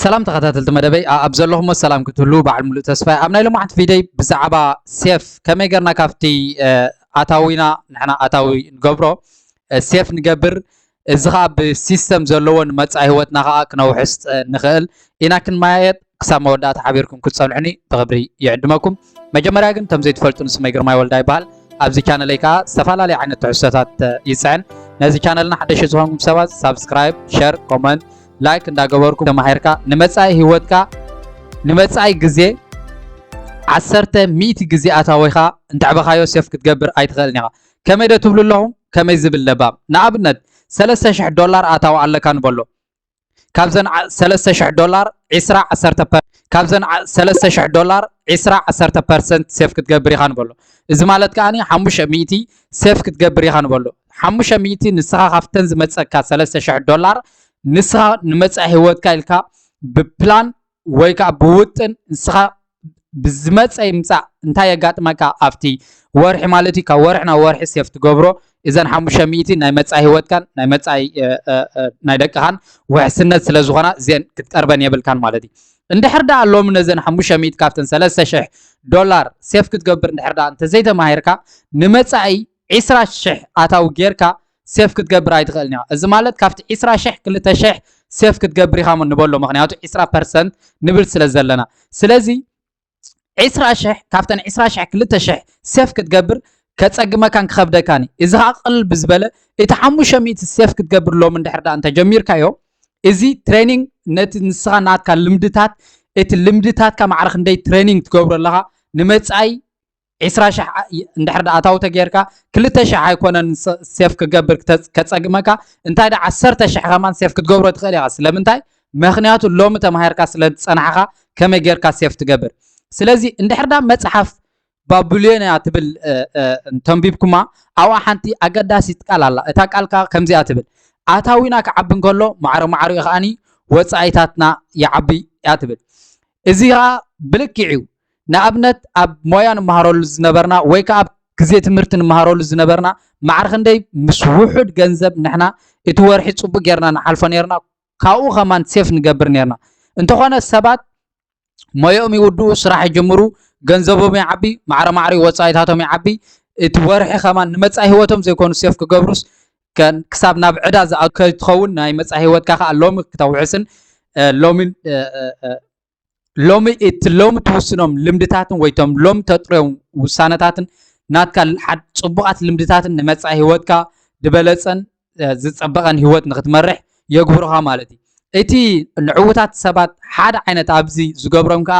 ሰላም ተኸታተልቲ መደበይ፣ ኣብ ዘለኹሞ ሰላም ክትህሉ በዓል ሙሉእ ተስፋ። ኣብ ናይ ሎማዓንቲ ቪደይ ብዛዕባ ሴፍ ከመይ ገርና ካብቲ ኣታዊና ንሕና ኣታዊ ንገብሮ ሴፍ ንገብር፣ እዚ ኸዓ ብሲስተም ዘለዎ ንመጻኢ ህይወትና ኸዓ ክነውሕስ ንኽእል ኢና ክንመያየጥ። ክሳብ መወዳእታ ሓቢርኩም ክትጸንሑኒ ብኽብሪ ይዕድመኩም። መጀመርያ ግን ከም ዘይትፈልጡ ንስመይ ግርማይ ወልዳ ይበሃል። ኣብዚ ቻነለይ ከዓ ዝተፈላለዩ ዓይነት ትሕዝቶታት ይፅዕን። ነዚ ቻነልና ሓደሽቲ ዝኾንኩም ሰባት ሳብስክራይብ፣ ሸር፣ ኮመንት፣ ላይክ እንዳገበርኩም ተማሂርካ ንመፃኢ ህይወትካ ንመፃኢ ግዜ ዓሰርተ ሚእቲ ግዜ ኣታዊኻ እንተዕበኻዮ ሴፍ ክትገብር ኣይትኽእልን ኢኻ። ከመይ ዶ ትብሉ ኣለኹም? ከመይ ዝብል ለባም ንኣብነት ሰለስተ ሽሕ ዶላር ኣታዊ ኣለካ ንበሎ። ካብዘን ሰለስተ ሽሕ ዶላር ዒስራ ዓሰርተ ፐርሰንት ካብዘን ሰለስተ ሽሕ ዶላር ዒስራ ዓሰርተ ፐርሰንት ሴፍ ክትገብር ኢኻ ንበሎ። እዚ ማለት ከዓኒ ሓሙሽተ ሚእቲ ሴፍ ክትገብር ኢኻ ንበሎ። ሓሙሽተ ሚእቲ ንስኻ ካብተን ዝመፀካ ሰለስተ ሽሕ ዶላር ንስኻ ንመፃኢ ህይወትካ ኢልካ ብፕላን ወይ ከዓ ብውጥን ንስኻ ብዝመፀ ይምፃእ እንታይ የጋጥመካ ኣብቲ ወርሒ ማለት እዩ። ካብ ወርሒ ናብ ወርሒ ሴፍ ትገብሮ እዘን ሓሙሽተ ሚእቲ ናይ መፃኢ ህይወትካን ናይ መፃኢ ናይ ደቅኻን ውሕስነት ስለ ዝኾና እዚአን ክትቀርበን የብልካን ማለት እዩ። እንድሕር ደኣ ሎሚ ነዘን ሓሙሽተ ሚእቲ ካብተን ሰለስተ ሽሕ ዶላር ሴፍ ክትገብር እንድሕር ደኣ እንተዘይተማሂርካ ንመፃኢ ዒስራ ሽሕ ኣታዊ ጌርካ ሴፍ ክትገብር ኣይትኽእልን ኢኻ። እዚ ማለት ካብቲ ዒስራ ሽሕ ክልተ ሽሕ ሴፍ ክትገብር ኢኻ ንበሎ። ምኽንያቱ ዒስራ ፐርሰንት ንብል ስለ ዘለና። ስለዚ ዒስራ ሽሕ ካብተን ዒስራ ሽሕ ክልተ ሽሕ ሴፍ ክትገብር ከጸግመካን ክኸብደካን እዩ። እዚ ኸዓ ቅልል ብዝበለ እቲ ሓሙሽተ ሚእቲ ሴፍ ክትገብር ሎም እንድሕር ደኣ እንተጀሚርካዮ እዚ ትሬኒንግ ነቲ ንስኻ ናትካ ልምድታት እቲ ልምድታትካ ማዕረ ክንደይ ትሬኒንግ ትገብሮ ኣለኻ ንመጻኢ ዒስራ ሽሕ እንድሕር ደኣ ኣታዊ ተጌርካ ክልተ ሽሕ ኣይኮነን ሴፍ ክገብር ከጸግመካ እንታይ ደኣ ዓሰርተ ሽሕ ከማን ሴፍ ክትገብሮ ትኽእል ኢኻ። ስለምንታይ? ምኽንያቱ ሎሚ ተማሂርካ ስለ ዝጸናሕኻ ከመይ ጌርካ ሴፍ ትገብር። ስለዚ እንድሕር ደኣ መጽሓፍ ባቡልዮን እያ ትብል ተንቢብኩማ ኣብኣ ሓንቲ ኣገዳሲት ቃል ኣላ። እታ ቃል ከኣ ከምዚኣ ትብል ኣታዊና ክዓቢ እንከሎ ማዕረ ማዕሪኡ ከኣኒ ወጻኢታትና ይዓቢ እያ ትብል። እዚ ከኣ ብልክዕ እዩ። ንኣብነት ኣብ ሞያ ንመሃረሉ ዝነበርና ወይ ከኣ ኣብ ግዜ ትምህርቲ ንመሃረሉ ዝነበርና ማዕረ ክንደይ ምስ ውሑድ ገንዘብ ንሕና እቲ ወርሒ ጽቡቅ ጌርና ንሓልፎ ኔርና ካብኡ ከማን ሴፍ ንገብር ኔርና እንተኾነ ሰባት ሞያኦም ይውድኡ ስራሕ ይጅምሩ ገንዘቦም ይዓቢ ማዕረ ማዕሪ ወጻኢታቶም ይዓቢ እቲ ወርሒ ከማን ንመጻኢ ህይወቶም ዘይኮኑ ሴፍ ክገብሩስ ክሳብ ናብ ዕዳ ዝኣቱ ከይትኸውን ናይ መጻኢ ህይወትካ ከኣ ሎሚ ክተውሕስን ሎሚ ሎሚ እቲ ሎሚ ትውስኖም ልምድታትን ወይ ቶም ሎሚ ተጥርዮም ውሳነታትን ናትካ ጽቡቓት ልምድታትን ንመጻኢ ህይወትካ ዝበለጸን ዝጸበቐን ህይወት ንክትመርሕ የግብሩኻ ማለት እዩ። እቲ ንዕዉታት ሰባት ሓደ ዓይነት ኣብዚ ዝገብሮም ከኣ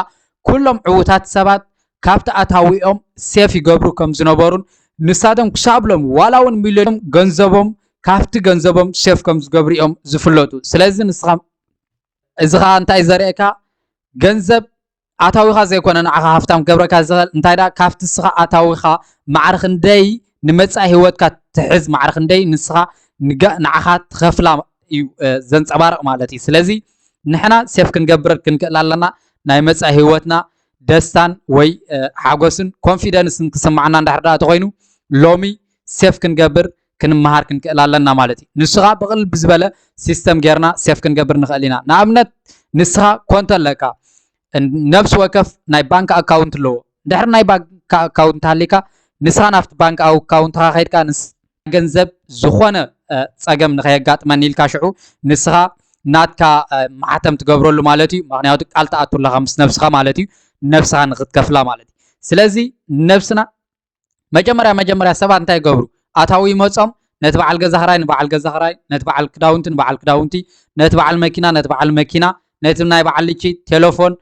ኩሎም ዕዉታት ሰባት ካብቲ ኣታዊኦም ሴፍ ይገብሩ ከም ዝነበሩን ንሳቶም ክሳብ ሎም ዋላ እውን ሚልዮኖም ገንዘቦም ካብቲ ገንዘቦም ሴፍ ከም ዝገብሩ እዮም ዝፍለጡ። ስለዚ ንስኻ እዚ ከዓ እንታይ ዘርእየካ ገንዘብ ኣታዊኻ ዘይኮነ ንዓኻ ሃፍታም ክገብረካ ዝኽእል እንታይ ደኣ ካብቲ ንስኻ ኣታዊኻ ማዕረ ክንደይ ንመጻኢ ህይወትካ ትሕዝ ማዕረ ክንደይ ንስኻ ንዓኻ ትኸፍላ እዩ ዘንጸባርቕ ማለት እዩ። ስለዚ ንሕና ሴፍ ክንገብር ክንክእል ኣለና ናይ መጻኢ ህይወትና ደስታን ወይ ሓጎስን ኮንፊደንስን ክስማዓና እንድሕር ደኣ ተኮይኑ ሎሚ ሴፍ ክንገብር ክንመሃር ክንክእል ኣለና ማለት እዩ። ንሱ ከዓ ብቕልል ብዝበለ ሲስተም ጌርና ሴፍ ክንገብር ንኽእል ኢና። ንኣብነት ንስኻ ኮንቶ ኣለካ፣ ነብሲ ወከፍ ናይ ባንክ ኣካውንት ኣለዎ። እንድሕር ናይ ባንክ ኣካውንት ሃሊካ ንስኻ ናብቲ ባንክ ኣካውንትኻ ከይድካ ንስ ገንዘብ ዝኾነ ጸገም ንኸየጋጥመኒ ኢልካ ሽዑ ንስኻ ናትካ ማሕተም ትገብረሉ ማለት እዩ። ምክንያቱ ቃል ትኣቱ ኣለኻ ምስ ነብስኻ ማለት እዩ። ነብስኻ ንክትከፍላ ማለት እዩ። ስለዚ ነብስና መጀመርያ መጀመርያ ሰባት እንታይ ይገብሩ? ኣታዊ ይመጾም ነቲ በዓል ገዛ ኽራይ ንበዓል ገዛ ኽራይ፣ ነቲ በዓል ክዳውንቲ ንበዓል ክዳውንቲ፣ ነቲ በዓል መኪና ነቲ በዓል መኪና፣ ነቲ ናይ በዓል ልቺ ቴሌፎን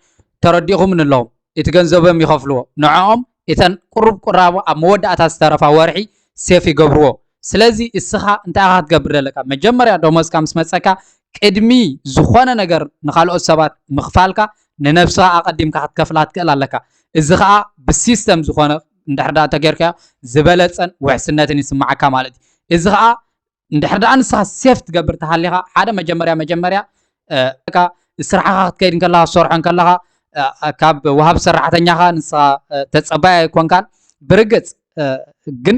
ተረዲእኹም ንለኹም እቲ ገንዘቦም ይኸፍልዎ። ንዕኦም እተን ቁሩብ ቁራቦ ኣብ መወዳእታ ዝተረፋ ወርሒ ሴፍ ይገብርዎ። ስለዚ እስኻ እንታይ ኢኻ ክትገብር ዘለካ? መጀመርያ ደሞዝካ ምስ መጸካ ቅድሚ ዝኾነ ነገር ንኻልኦት ሰባት ምኽፋልካ ንነብስኻ ኣቐዲምካ ክትከፍላ ትክእል ኣለካ። እዚ ኸኣ ብሲስተም ዝኾነ እንድሕር ደኣ እንተጌርካዮ ዝበለጸን ውሕስነትን ይስምዓካ ማለት እዩ። እዚ ኸኣ እንድሕር ደኣ ንስኻ ሴፍ ትገብር ተሃሊኻ ሓደ መጀመርያ መጀመርያ ስራሕኻ ክትከይድ እንከለኻ ትሰርሖ እንከለኻ ካብ ወሃብ ሰራሕተኛኻ ንስኻ ተጸባይ ኣይኮንካን። ብርግጽ ግን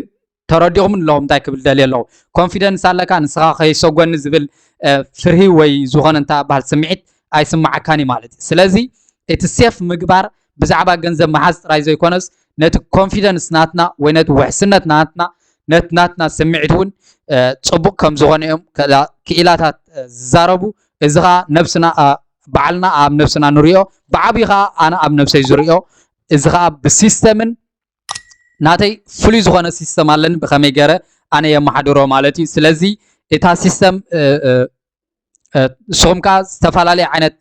ተረዲኹም ኣለኹም እንታይ ክብል ደልየ ኣለኹ። ኮንፊደንስ ኣለካ ንስኻ ከይሰጎኒ ዝብል ፍርሂ ወይ ዝኾነ እንታይ በሃል ስምዒት ኣይስማዓካን እዩ ማለት እዩ። ስለዚ እቲ ሴፍ ምግባር ብዛዕባ ገንዘብ ምሓዝ ጥራይ ዘይኮነስ ነቲ ኮንፊደንስ ናትና ወይ ነቲ ውሕስነት ናትና ነቲ ናትና ስምዒት እውን ጽቡቕ ከም ዝኾነ እዮም ክኢላታት ዝዛረቡ። እዚ ከዓ ነብስና ባዕልና ኣብ ነብስና ንሪኦ፣ ብዓብዪ ከዓ ኣነ ኣብ ነብሰይ ዝሪኦ። እዚ ከዓ ብሲስተምን ናተይ ፍሉይ ዝኾነ ሲስተም ኣለኒ ብኸመይ ገረ ኣነ የመሓድሮ ማለት እዩ። ስለዚ እታ ሲስተም ንስኹም ከዓ ዝተፈላለየ ዓይነት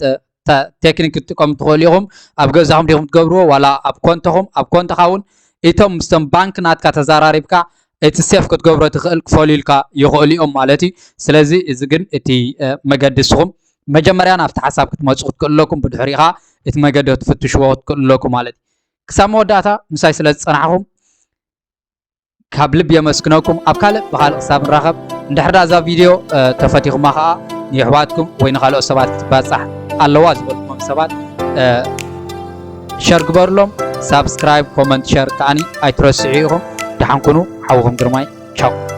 ቴክኒክ ክትጥቀሙ ትኽእሉ ኢኹም። ኣብ ገዛኹም ዲኹም ትገብርዎ ዋላ ኣብ ኮንቶኹም ኣብ ኮንቶኻ እውን እቶም ምስቶም ባንክ ናትካ ተዘራሪብካ እቲ ሴፍ ክትገብሮ ትኽእል ክፈልዩልካ ይኽእሉ እዮም ማለት እዩ። ስለዚ እዚ ግን እቲ መገዲ ንስኹም መጀመርያ ናብቲ ሓሳብ ክትመፁ ክትክእሉ ኣለኩም፣ ብድሕሪኻ እቲ መገዲ ክትፍትሽዎ ክትክእሉ ኣለኩም ማለት እዩ። ክሳብ መወዳእታ ምሳይ ስለ ዝፀናሕኹም ካብ ልብ የመስግነኩም። ኣብ ካልእ ብኻልእ ክሳብ ንራኸብ እንድሕር ዳ እዛ ቪድዮ ተፈቲኹማ ከዓ ንየሕዋትኩም ወይ ንኻልኦት ሰባት ክትባፃሕ ኣለዋ ዝበልኩሞም ሰባት ሸር ግበሩሎም። ሳብስክራይብ፣ ኮመንት፣ ሸር ከዓኒ ኣይትረስዑ ኢኹም። ደሓን ኩኑ። ሓውኹም ግርማይ። ቻው።